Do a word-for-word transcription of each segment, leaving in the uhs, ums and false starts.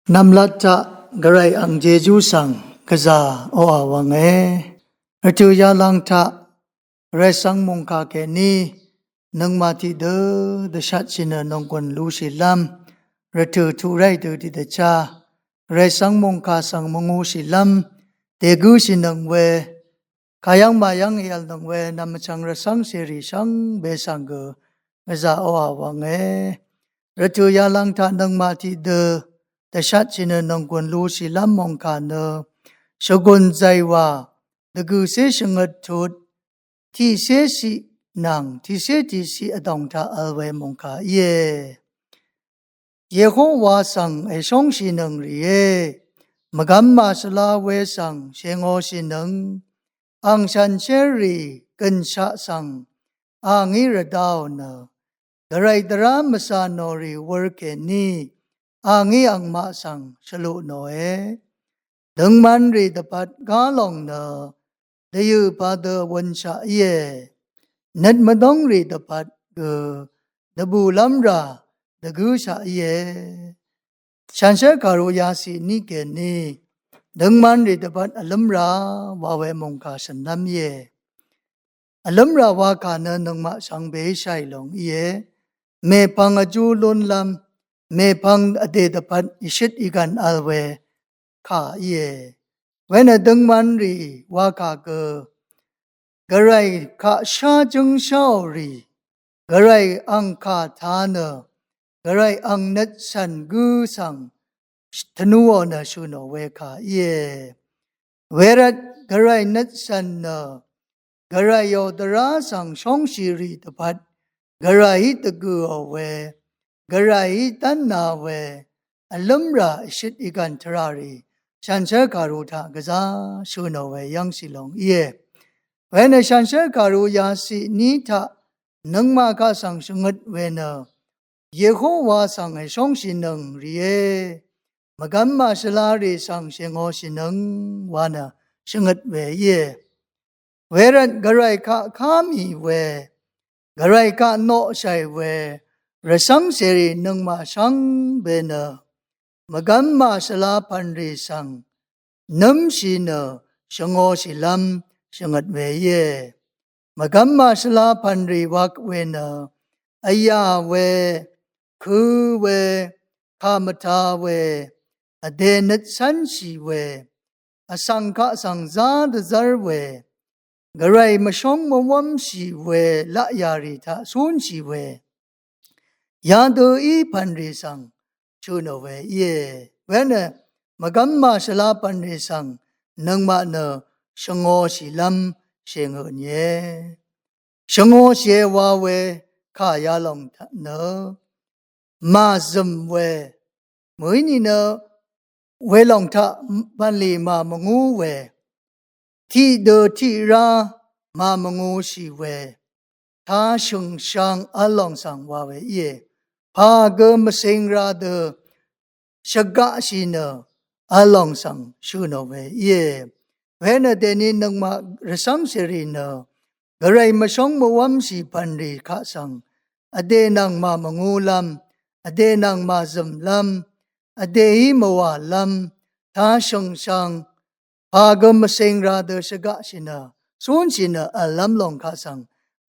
Nvmlat taq Gvray ang Jejú svng gvzà oqà wvnge. Rvtø̀ yalang taq Gvray svng mòngkà kèní nøngmaq tiqdø dvshatshì nø nònggùn lushìlv́m, rvtø̀ tuq ráì dø tiqdvchá Gvray svng mòngkà svng mvngūshìlv́m dègǿshìnøng we, kayv́ng màyv́ng èv̀lnøng we nvmvchvng rvcv́ng cèrì shvngbe svng gø gvzà oqà wvnge. Rvtø̀ yalang taq nøngmaq tiqdø dvshatshì nø nònggùn lushìlv́m mòngkà nø shvgùn zàywà dvgø̀cé shvngøt tut tiqcé ciq nvng tiqcé tiqciq vdòng taq vl we mòngkà íe. Yehowa svng èshóngshìnøng rìé, mvgvm màshvla we svng shèngōshìnøng, ang shànshér rì gø̀nshaq svng a ngí rvdaò nø, Gvray dvrá mvcà nò rì wur kèní a ngí angmaq svng shvluq nòe. Døngman rì dvpvt gá lòng nø dvyø̀ padø wvnshaq íe. Nøt mvdóng rì dvpvt gø dvbùlv́m rà dvgǿshaq íe. Shànshér kàru yaciq ní kèní døngman rì dvpvt vlǿmrà wa we mòngkà shø̀nlv́m íe. Vlǿmrà wakà nø nøngmaq shvngbe í shàì lòng íe. Mèpvng vjú lúnlv́m, mèpvng vdè dvpvt ìshøt ìgv̀n vl we kà íe. Wenø døngman rì wakà gø Gvray kaq shá jǿngsháò rì, Gvray ang kà tā nø, Gvray ang nøt cv̀n gǿ svng tvnuò nø shø̀ nò we kà íe. Wervt Gvray nøt cv̀n nø Gvrayò dvrá svng shóngshì rì dvpvt Gvrayí dvgø̀ò we, Gvrayí dv́nā we, vlǿmrà ìshøt ìgv̀n tvrà rì shànshér kàru taq gvzà shø̀ nò we yv́ngshì lòng íe. Wenø shànshér kàru yaciq ní taq nøngmaq kaq svng shvngøt we nø Yehowa svng èshóngshìnøng rìé, mvgvm màshvla rì svng shèngōshìnøng wa nø shvngøt we íe. Wervt Gvray kaq ká mì we, Gvray kaq noqshàì we, rvcv́ng cèrì nøngmaq shvngbe nø mvgvm màshvla pv̀nrì svng nǿmshì nø shvngōshìlv́m shvngøt we íe. Mvgvm màshvla pv̀nrì wak we nø vyà we, kø̄ we, kà mvtā we, vdè nøt cv́nshì we, vsvng kaq svng zá dvzv́r we, Gvray mvshóng mvwv́mshì we laqyà rì taq cúnshì we, yadø í pv̀nrì svng shø̀ nò we íe. Wenø mvgvm màshvla pv̀nrì svng nøngmaq nø shvngōshìlv́m shèngø nìe. Shvngōshìe wa we kà yalòng taq nø màzø̀m we, mø̀í nìnø welòng taq bv̀nlì màmvngú we, tiqdø tiqrá màmvngūshì we, tashø̀ngshang v̄l lòng svng wa we íe. Pà gø mvcing ra dø shvgaqshì nø v̄l lòng svng shø̀ nò we íe. Wenø dèni nøngmaq rvcv́ng cèrì nø Gvray mvshóng mvwv́mshì pv̀nrì kaq svng vdè nvng màmvngúlv́m, vdè nvng màzø̀mlv́m, vdèí mvwàlv́m, tashø̀ngshang pà gø mvcing ra dø shvgaqshì nø cúnshì nø v̀llv́m lòng kaq svng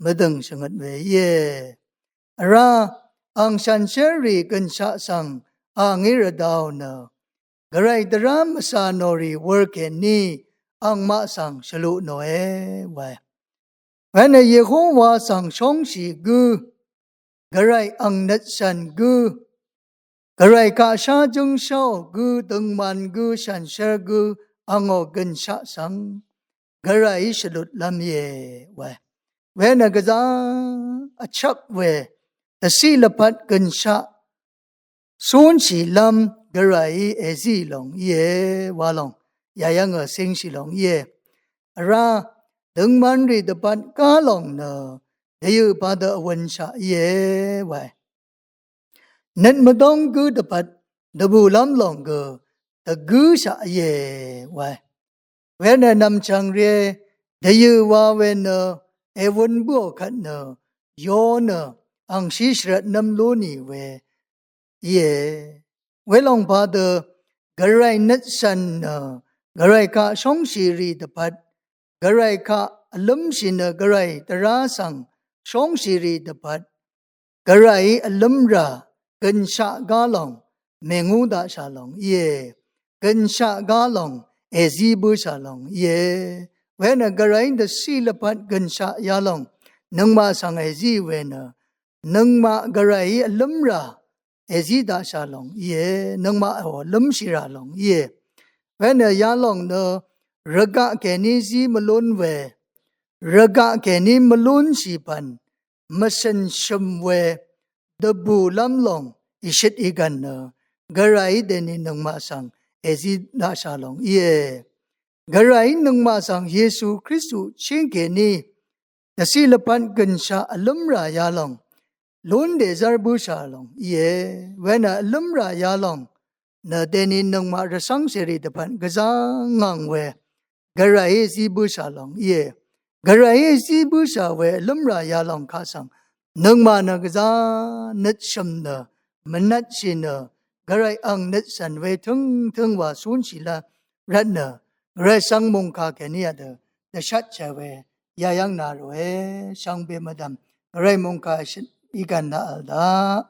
mvdø̀ng shvngøt we íe. Vrá ang shànshér rì gø̀nshaq svng a ngí rvdaò nø Gvray dvrá mvcà nò rì wur kèní angmaq svng shvluq nòe wae. Wenø Yehowa svng shóngshì gǿ, Gvray ang nøt cv̀n gǿ, Gvray kaq shá jǿngsháò gǿ, døngman gǿ, shànshér gǿ, angò gø̀nshaq svng Gvrayí shvlutlv́m íe wae. Wenø gvzà vchvk we dvciq lvpat gø̀nshaq cúnshìlv́m Gvrayí èzíì lòng íe wa lòng, yayv́ngø cíngshì lòng íe. Vrá døngman rì dvbat gá lòng nø dvyø̀ padø vwønshaq íe wae. Nøt mvdóng gǿ dvpvt dvbùlv́m lòng gø dvgǿshaq íe wae. Wenø nv̀mchv̀ng rìe, dvyø̀ wa we nø èwun bǿò kvt nø yo nø angshí shvrvtnv́m lú nì we íe. Welòng padø Gvray nøtsvn nø Gvray kaq shóngshì rì dvpvt, Gvray kaq vlǿmshì nø Gvray dvrá svng shóngshì rì dvpvt, Gvrayí vlǿmrà gønshaq gá lòng mèngú daqshà lòng íe. Gønshaq gá lòng èzí bǿshà lòng íe. Wenø Gvrayí dvciq lvpat gønshaq yalòng nøngmaq svng èzí we nø nøngmaq Gvrayí vlǿmrà èzí daqshà lòng íe. Nøngmaqò vlǿmshìrà lòng íe. Wenø yalòng nø rvgaq kèní zí mvlún we, rvgaq kèní mvlúnshì pv̀n mvshø̀n shø̀m we dvbùlv́m lòng ìshøt ìgv̀n nø Gvrayí dèni nøngmaq svng èzí daqshà lòng íe. Gvrayí nøngmaq svng Yesu Kristu chíng kèní dvciq lvpat gønshaq vlǿmrà yalòng lún dèzv́r bǿshà lòng íe. Wenø vlǿmrà yalòng nø dèni nøngmaq rvcv́ng cèrì dvpvt gvzá ngàng we Gvrayí zí bǿshà lòng íe. Gvrayí zí bǿshà we vlǿmrà yalòng kaq svng nøngmaq nø gvzá nøtshø̀m nø mvnvtshì nø Gvray ang nøtsvn we tǿngtǿng wa cúnshì lv́m rvtnø Gvray svng mòngkà kèní vdø dvshvtshì we yayv́ng na ròe. Shvngbe mvdv̀m Gvray mòngkà shøt ìgv̀n na vl daq